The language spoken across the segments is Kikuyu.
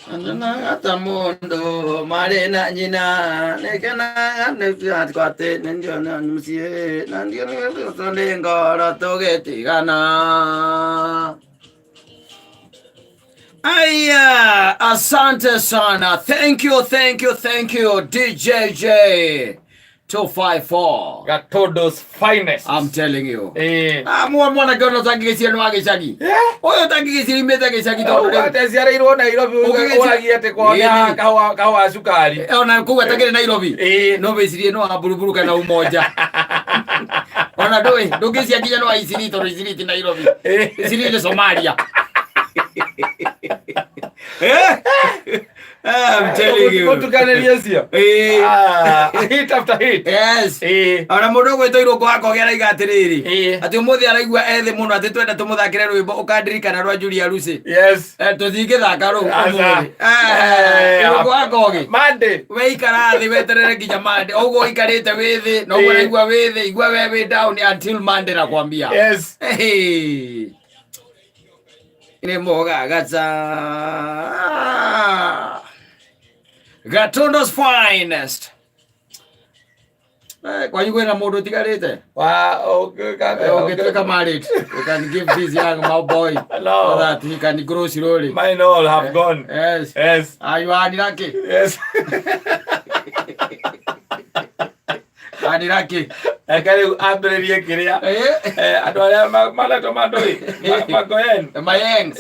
Ngenaga mundu marĩ na nyina nĩngenaga nĩkwatĩ nĩndiona mũciĩ na ndiona nĩ ngoro tũgĩtigana. Aya, asante sana. Thank you, thank you, thank you, DJJ 254. Gatundu's finest. I'm telling you. Eh. Ah, mwa mwanake ona ũtangĩgĩciria nĩ wa gĩcagi. Ũyũ ũtangĩgĩciria imĩte gĩcagi tondũ rĩu Aciarĩirwo Nairobi Ũngĩgĩci- ũragia atĩ kwao nĩ Ĩĩ. kahũa kahũa ga cukari. Ona kũu atakĩrĩ Nairobi. Ĩĩ. No wĩcirie no wa buruburu kana umoja. Ona ndũĩ ndũngĩcia nginya no wa Isiri tondũ Isiri ti Nairobi. Ĩĩ. Isiri nĩ Somalia. Eh? I'm telling you. Mũtukanĩrie ũcio. Ĩĩ. Ah, hit after hit. Yes. Ĩĩ. Ona mũndũ ũgwĩtwo Irũngũ wa Kogi araiga atĩrĩrĩ Ĩĩ. atĩ ũmũthĩ araigua ethĩ mũno atĩ twenda tũmũthakĩre rwĩmbo ũkandirikana rwa Julia Lucy. Yes. Eh, tũtingĩthaka rũu Aca. ũmũthĩ. Eh, Eh, Irũngũ wa Kogi Monday. weikara thĩ weterere nginya Monday ũguo ũikarĩte wĩ thĩ na ũguo Ĩĩ. ũraigua wĩ thĩ igua we wĩ down until Monday nakwambia. Yes. Hey. Nĩ mũgagaca. Gatundu's finest. Eh, kwanyu kwĩna mũndũ ũtigarĩte? Wa ũngĩka Eh, ũngĩtuĩka married, you can give this young my boy No. so that he can grow slowly. Mine all have gone. Yes. Yes. Are you lucky? Yes. Ani lucky. Reke rĩu ambĩrĩrie kĩrĩa. Eh, Eh, andũ arĩa maretwo mandũĩ magoen Mayengs.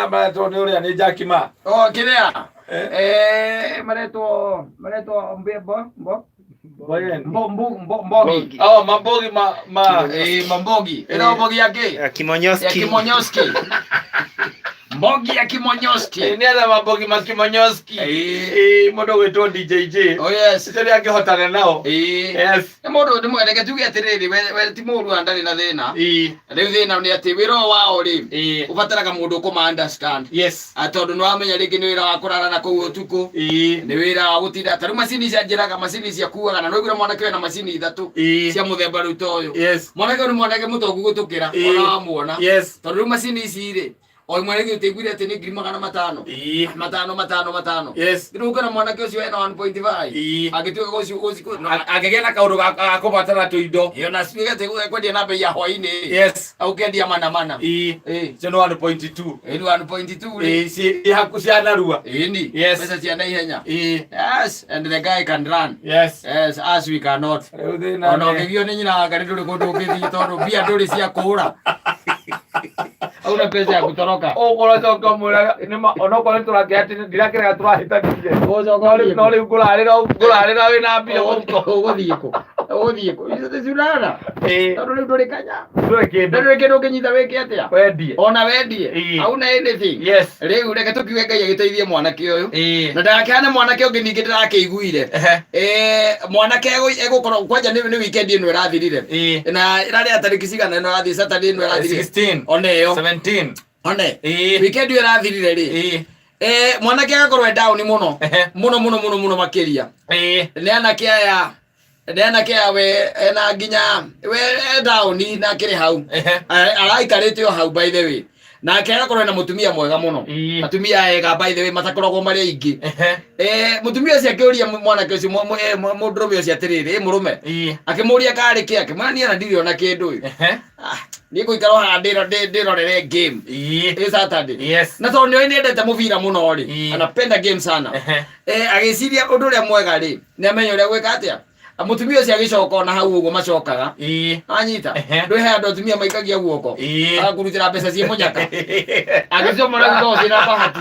maretwo nĩ ũrĩa nĩ Jack Ma. Oh, kĩrĩa? Eh. Eh, maretwo mbo mbo Boyen. mbo mbo mbo mbogi. Oh, mambogi ma ma Eh, mambogi. Ĩno mbogi ya kĩ? Ya Ya Kimonyoski. Kimonyoski. Mbogi ya Kimonyoski. Nĩ arĩa mambogi ma Kimonyoski. Eh. Eh, mũndũ ũgwĩtwo DJJ. Oh yes. Ũcio nĩ angĩhotana nao. Eh. Yes. Nĩ mũndũ nĩ mwendeke tuge atĩrĩrĩ we we ti mũru na ndarĩ na thĩna. Ĩĩ. Rĩu thĩna nĩ atĩ wĩra ũyũ wao rĩ Ĩĩ. ũbataraga mũndũ ũkũma understand. Yes. Ah, tondũ nĩ wamenya rĩngĩ nĩ wĩra wa kũrara na kũu ũtukũ. Ĩĩ. Nĩ wĩra wa gũtinda ta rĩu macini icia njĩraga macini icia kuaga na nĩwaiguire mwanake wĩna macini ithatũ Ĩĩ. cia mũthemba rĩu ta ũyũ. Yes. Mwanake ũyũ nĩ mwanake mũtongu gũtũkĩra Ĩĩ. ona wamuona. Yes. Tondũ rĩu macini ici rĩ o ĩmwe rĩngĩ ũtĩiguire atĩ nĩ 500,000. Ĩĩ. Matano matano matano. Yes. Rĩu ũkona mwanake ũcio ena 1.5. Ĩĩ. Angĩtuĩka gũci no Angĩgĩa na kaũndũ ga kũbatara tũindo. Ĩyo na ciuge atĩ kwendia na bei ya hwainĩ. Yes. Ũkendia mana mana. Ĩĩ. Ĩĩ. Icio nĩ 1.2. Ĩĩ nĩ 1.2 rĩ. Ĩĩ, ci haku cia narua. Ĩĩ ni. Yes. Mbeca cia naihenya. Ĩĩ. Yes, and the guy can run. Yes. Yes, as we cannot. Rĩu thĩna Ona nĩ- ũngĩgio nĩ nyina wa Ngai ndũrĩ kũndũ ũngĩthiĩ tondũ mbia ndũrĩ cia kũũra. Hauna pesa ya kutoroka. Ũgũra coka ũmwĩraga nĩma onokorwo nĩ tũrakĩra atĩ ndirakĩrega tũrahĩtanirie. Ũgũcoka No rĩu ũthiĩ no kũ? rĩu ngũrarĩra ngũrarĩra wĩna mbia mũhuko. Ũgũthiĩ kũ? Ũgũthiĩ kũ? Ciurara. Ĩĩ. Tondũ rĩu ndũrĩ kanya. Ndũrĩ kĩndũ. Ndũrĩ kĩndũ ũngĩnyita wĩke atĩa? Wendie. Ona wendie. Ĩĩ. Hauna anything. Yes. Rĩu reke tũkiuge Ngai agĩteithie mwanake ũyũ. Ĩĩ. Na ndagakĩhane mwanake ũngĩ ningĩ ndĩrakĩiguire. Ehe. Eh, mwanake egũkorwo kwanja nĩ weekend ĩno ĩrathirire. Ĩĩ. Na ĩrarĩ ya tarĩki cigana ĩno ĩrathiĩ Saturday ĩno ĩrathirire. 16. One ĩyo. 17. One. Ĩĩ. Weekend ĩyo ĩrathirire rĩ. Ĩĩ. Eh, mwanake agakorwo e down mũno. Ehe. Mũno mũno mũno mũno makĩria. Ĩĩ. Nĩ anake aya nĩ anake aya we ena nginya we e down na akĩrĩ hau. Ehe. Araikarĩte o hau by the way. Nake agakorwo ena mũtumia mwega mũno. Ĩĩ. Atumia ega by the way matakoragwo marĩ aingĩ. Ehe. Eh, mũtumia ũcio akĩũria mwanake ũcio mũndũrũme ũcio atĩrĩrĩ, "Ĩ mũrũme." Ĩĩ. Akĩmũria karĩ kĩ, akĩmwĩra niĩ ona ndirĩ ona kĩndũ ĩ. Ehe. Ah, niĩ ngũikara o haha ndĩrorere game. Ĩĩ. Ĩ Saturday. Yes. Na tondũ nĩoĩ nĩendete mũbira mũno rĩ, Ĩĩ. anapenda game sana. Ehe. Eh, agĩciria ũndũ ũrĩa mwega rĩ, nĩ amenye ũrĩa gwĩka atĩa. Mũtumia ũcio agĩcoka ona hau ũguo macokaga. Ĩĩ. Anyita. Ehe. Ndwĩ he andũ atumia maikagia guoko. Ĩĩ. Agakũrutĩra mbeca ciĩ mũnyaka. Agĩcomora thutha ũcio na bahati.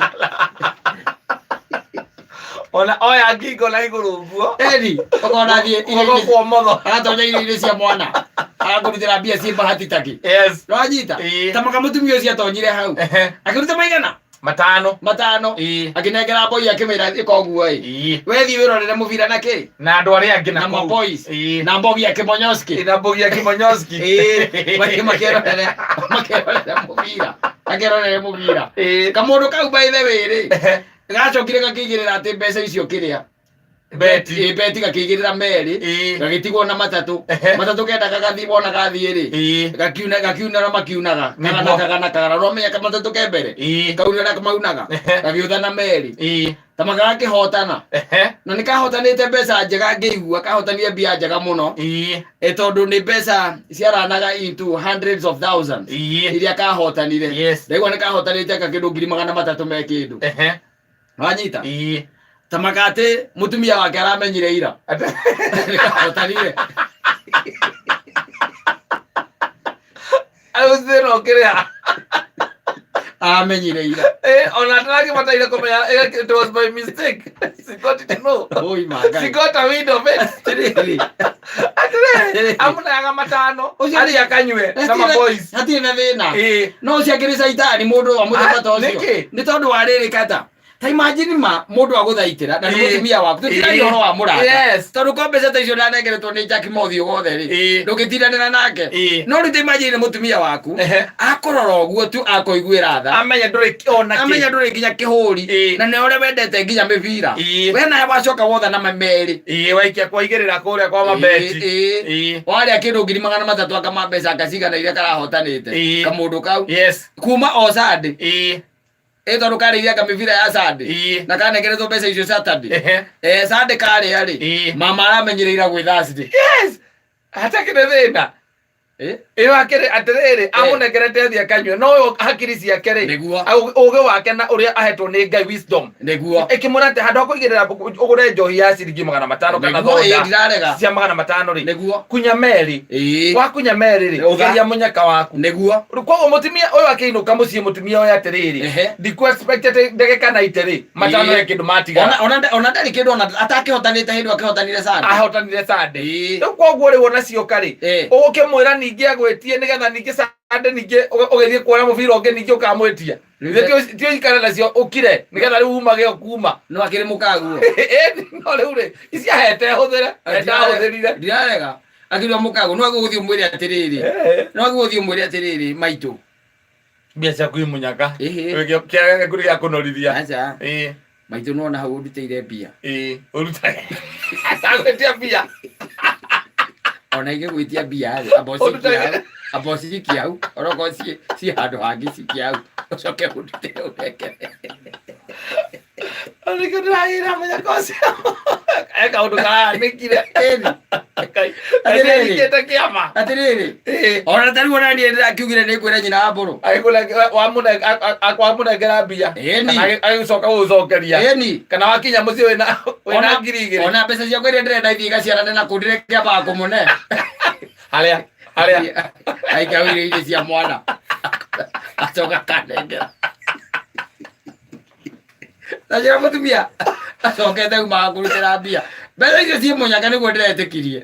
Ona oya ngingo na igũrũ ũguo. Eri, ũkona thiĩ Guoko kwa ũmotho. agatonya irio-inĩ cia mwana. Agakũrutĩra mbia ciĩ bahati taki. Yes. Nĩwanyita? Ĩĩ. Ta maka mũtumia ũcio atonyire hau. Ehe. Akĩruta maigana? Matano. Matano. Ĩĩ. Akĩnengera mboi akĩmĩra ĩka ũguo ĩ. Ĩĩ. Wethiĩ wĩrorere mũbira na kĩ? Na andũ arĩa angĩ Na kũu. maboys. Ĩĩ. Na mbogi ya Kĩmonyoski. Na mbogi ya Kimonyoski. Ĩĩ. Makĩrorere makĩrorere mũbira. Makĩrorere mũbira. Ĩĩ. Kamũndũ kau by the way rĩ. Ehe. Gacokire gakĩigĩrĩra atĩ mbeca icio kĩrĩa. Beti. Ĩ, beti gakĩigĩrĩra merĩ, gagĩtigwo na matatũ. Matatũ kenda gagathiĩ, wona gathiĩ rĩ, gakiuna gakiuna na makiunaga kagana, kagana kagana, ũramenya matatũ ke mbere kauna na maunaga, gagĩũtha na merĩ ta magakĩhotana, na nĩ kahotanĩte mbeca njega, ngĩigua kahotanire mbia njega mũno, ĩ tondũ nĩ mbeca ciaranaga into hundreds of thousands iria kahotanire. Ndaigua nĩ kahotanĩte anga kĩndũ 300,000 me kĩndũ. Wanyita? Ta makatĩ mũtumia wake aramenyire ira nĩ kahotanire. Rĩu thĩna ũkĩrĩ ha? Amenyire ira. Ona ataragĩbataire kũmenya, it was by mistake she got it, no? Oi, mangai. She got a wind of it. Atĩrĩrĩ. Atĩrĩrĩ, amuneaga matano Ũcio arĩa akanyue na maboys. Hatirĩ na thĩna. No ũcio akĩrĩ caitani mũndũ wa mũthemba ta Ah, ũcio. nĩkĩ? Nĩ tondũ wa rĩrĩ, kata ta imagine ma mũndũ agũthaitĩra na nĩ mũtumia waku, tũtiraria ũhoro wa mũrata, tondũ ko mbeca ta icio ndanengeretwo nĩ Jack Mothiũ wothe rĩ, ndũngĩtindanĩra nake. No rĩu ta imagine nĩ mũtumia waku, akũrora ũguo tu akũiguĩra tha, amenya ndũrĩ ona kĩ. Amenya ndũrĩ nginya kĩhũri, na nĩ ũrĩa wendete nginya mĩbira. We nawe wacoka wotha na merĩ. Waikia kwaigĩrĩra kũrĩa kwa mabeti. Warĩa kĩndũ 300,000, akama mbeca akacigana iria karahotanĩte, kamũndũ kau kuma o Sunday, ĩ tondũ karĩire anga mĩbira ya Sunday, na kanengeretwo mbeca icio Saturday. Sunday karĩa rĩ, mama aramenyire ira gwĩ Thursday. Yes, hatakĩrĩ thĩna. Ĩyo akĩrĩ atĩrĩrĩ, amũnengerete athiĩ akanyue, no ũyũ hakiri ciake rĩ, ũgĩ wake na ũrĩa ahetwo nĩ Ngai, wisdom, ĩkĩmwĩra atĩ handũ ha kũigĩrĩra ũgũre njohi ya ciringi 500 kana Nĩguo, thonda ndirarega. cia 500 rĩ, kunya merĩ. Wakunya merĩ rĩ, Ũtha. geria mũnyaka waku. Rĩu koguo mũtumia ũyũ akĩinũka mũciĩ, mũtumia ũyũ atĩrĩrĩ, ndikũ expect atĩ ndagĩka na ite rĩ, matano he kĩndũ matigara. Ona ndarĩ kĩndũ ona atakĩhotanĩte hĩndĩ akĩhotanire Sunday. Ahotanire Sunday. Rĩu koguo rĩu ona cioka rĩ, ũgũkĩmwĩra ningĩ agwĩtie nĩgetha ningĩ Sunday ningĩ ũgĩthiĩ kuona mũbira ũngĩ ningĩ ũkamwĩtia. Githĩ ti ũikare nacio ũkire nĩgetha rĩu umage o kuma? No akĩrĩ mũkaguo. Ĩni, no rĩu rĩ, ici ahete hũthĩre ndahũthĩrire. Ndirarega, akĩrĩ mũkaguo, no agũgũthiĩ ũmwĩre atĩrĩrĩ, no agũgũthiĩ ũmwĩre atĩrĩrĩ, maitũ, Mbia ciaku i mũnyaka. Kĩaga gĩaku nĩ gĩa kũnorithia. Aca. Maitũ, nona hau ũndutĩire mbia. Ũrutage atagwĩtia mbia. Ona ingĩgwĩtia mbia rĩ, amba ũcikie hau, amba ũcikie hau, onokorwo ciĩ handũ hangĩ, cikie hau, ũcoke ũndutĩre ũnengere. Nĩkĩo ndĩragĩra mũnyaka ũcio he kaũndũ karahanĩkire. Ĩni. Atĩrĩrĩ. Nĩkĩte kĩama. Atĩrĩrĩ, ona tarĩu ona niĩ ndĩrakiugire nĩ ngwĩra nyina wa mbũrũ. Wamũnengera mbia, kana agĩcoka gũgũcokeria, kana wakinya mũciĩ wĩna 2,000. Ona mbeca ciakwa iria ndĩrenda ithiĩ igaciarane na kũu, ndĩrekĩambaga kũmũne. Harĩa harĩa? Aika irio irio cia mwana, acoka kanengera na njĩra mũtumia acokete umaga kũrutĩra mbia, mbeca icio ciĩ mũnyaka nĩguo ndĩretĩkirie.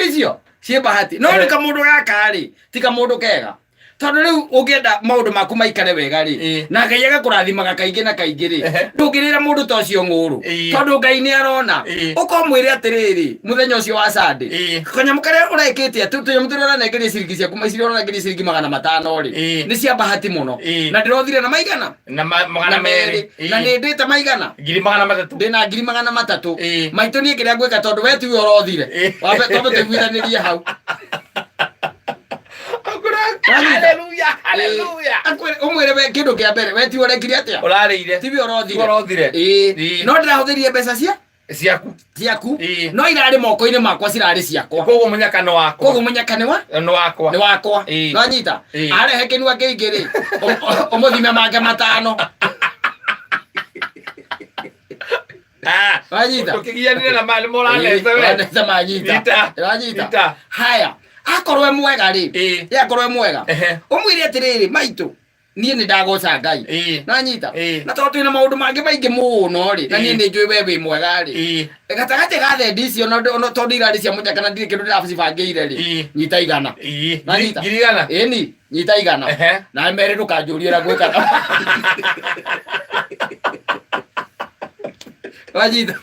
Icio ciĩ bahati, no nĩ kamũndũ gaka rĩ, ti kamũndũ kega, tondũ rĩu ũngĩenda maũndũ maku maikare wega rĩ, na Ngai agakũrathimaga kaingĩ na kaingĩ rĩ, ndũngĩrĩra mũndũ ta ũcio ng'ũrũ, tondũ Ngai nĩ arona. Ũkomwĩre atĩrĩrĩ, mũthenya ũcio wa Sunday, kanyamũ karĩa ũrekĩte atĩ tũnyamũ tũrĩa ũranengeria ciringi ciaku icio ũranengeria ciringi 500 rĩ, nĩ cia bahati mũno, na ndĩrothire na maigana na na magana merĩ, merĩ, na nĩ ndĩte maigana 300,000. Ndĩna 300,000. Maitũ, niĩ kĩrĩa ngwĩka, tondũ we tiwe ũrothire, wambe twambe tũiguithanĩrie hau. Haleluya, haleluya. Ũmwĩre we kĩndũ kĩa mbere, we tiwe ũrekire atĩa? Ũrarĩire. Tiwe ũrothire. Tiwe ũrothire. No ndĩrahũthĩrire mbeca cia ciaku. Ciaku. No irarĩ moko-inĩ makwa, cirarĩ ciakwa. Koguo mũnyaka nĩ wakwa. Koguo mũnyaka nĩ wa nĩ wakwa. Nĩ wakwa. Nwanyita? Arehe kĩnua kĩingĩ rĩ, ũmũthime make matano. Ah, Wanyita? Tũkĩgianire na mali mũranete we. Ũranete manyita. Nyita. Wanyita? Nyita. Haya, akorwo e mwega rĩ, ye akorwo e mwega, ũmwĩre atĩrĩrĩ, maitũ, niĩ nĩ ndagoca Ngai. Nanyita? Na tondũ twĩna maũndũ mangĩ maingĩ mũno rĩ, na niĩ nĩ njũĩ we wĩ mwega rĩ, gatagatĩ ga thendi icio, na tondũ irarĩ cia mũnyaka na ndirĩ kĩndũ ndĩracibangĩire rĩ, nyita 100. Nanyita? 100,000. Ĩni, nyita 100. Na merĩ ndũkanjũrie ũrĩa ngwĩka. Wanyita?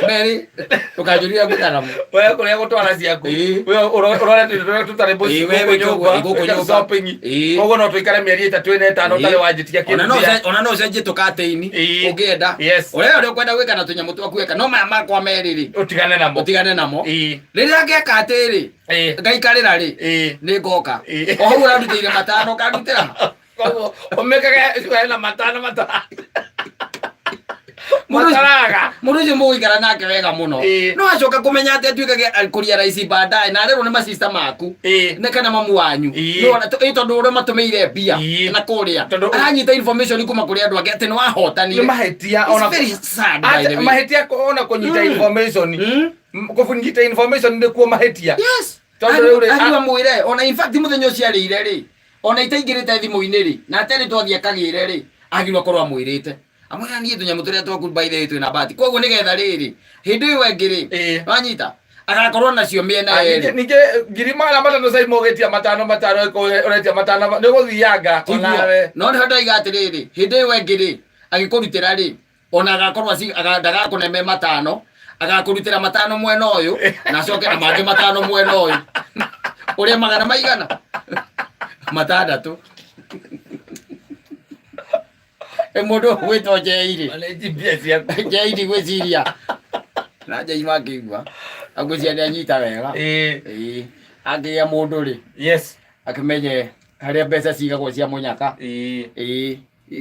Mary ndũkanjũrie ngũikara namo. We kũrĩa gũtwara ciaku. Ĩĩ. We ũrore tũindo tũrĩa tũtarĩ mũciĩ Ĩĩ, we gũkũ wĩke nyũmba, ũguo, gũkũ wĩke nyũmba. shopping. Ĩĩ. Koguo no tũikare mĩeri ĩtatũ ĩna ĩtano Ĩĩ. ũtarĩ wanjĩtia Ona kĩndũ no mbia. ona no ũcenjie tũkatĩini Ĩĩ. ũngĩenda. Yes. Ũrĩa ũrĩa ũkwenda gwĩka na tũnyamũ twaku eka no maya makwa merĩ rĩ Ũtigane namo. ũtigane namo. Ĩĩ. Rĩrĩa ngeka atĩrĩ Ĩĩ. ngaikarĩra rĩ Ĩĩ. nĩ ngoka. Ĩĩ. O hau ũrandutĩire matano ũkandutĩra. Koguo ũmĩkage hena matano matano. Mũndũ ũcio- Mataraga. Mũndũ ũcio mũgũikara nake wega mũno. Ĩĩ. No acoka kũmenya atĩ atuĩkage kũria raici baadaye na arerwo nĩ macista maku. Ĩĩ. Na kana mamu wanyu. Ĩĩ. Nĩ wona ĩ tondũ ũrĩa matũmĩire mbia Ĩĩ. na kũrĩa. Tondũ- Aranyita information kuma kũrĩ andũ angĩ atĩ nĩ wahotanire. Nĩ mahĩtia It's ona very sad by the way. mahĩtia ona kũnyita information. Kũnyita information nĩkuo mahĩtia. Yes. Tondũ rĩu rĩ, Ariũ amwĩre ona in fact mũthenya ũcio arĩire rĩ ona itaingĩrĩte thimũ-inĩ rĩ na aterĩ twathiĩ akagĩre rĩ agĩrĩirwo akorwo amwĩrĩte amwĩra niĩ tũnyamũ tũrĩa twaku by the way twĩna bahati koguo nĩgetha rĩrĩ hĩndĩ ĩyo ĩngĩ rĩ Ĩĩ. wanyita agakorwo nacio mĩena Ah, ningĩ yerĩ ningĩ 500,000 Saimo ũgĩtia matano matano ũretia matano nĩ ũgũthianga Tiguo. onawe no nĩho ndaiga atĩrĩrĩ hĩndĩ ĩyo ĩngĩ rĩ agĩkũrutĩra rĩ ona agakorwo ndagakũne me matano agakũrutĩra matano mwena ũyũ na acoke na mangĩ matano mwena ũyũ ũrĩa magana maigana matandatũ ĩ mũndũ ũgwĩtwo njeiri Manenji mbia ciaku njeiri gwĩciria na njei mangĩigua agwĩciria nĩ anyita wega Ĩĩ. Ĩĩ. angĩgĩa mũndũ rĩ yes akĩmenye harĩa mbeca cigagwo cia mũnyaka Ĩĩ. ĩĩ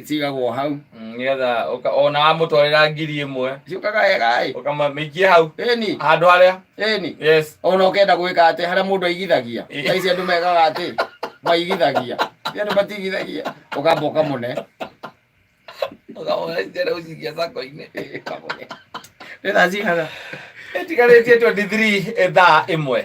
cigagwo hau Nĩgetha ona wamũtwarĩra 1,000 ciũkaga wega ĩ ũkamamĩikia hau ĩni handũ harĩa ĩni yes ona ũkenda gwĩka atĩ harĩa mũndũ aigithagia Ĩĩ. thaa ici andũ mekaga atĩ maigithagia Ti andũ matigithagia ũkamba ũkamũne ũkamũne njere ũcikia sako-inĩ Ĩĩ, ũkamũne nĩ thaa cigana ĩtigarĩtie 23 thaa ĩmwe.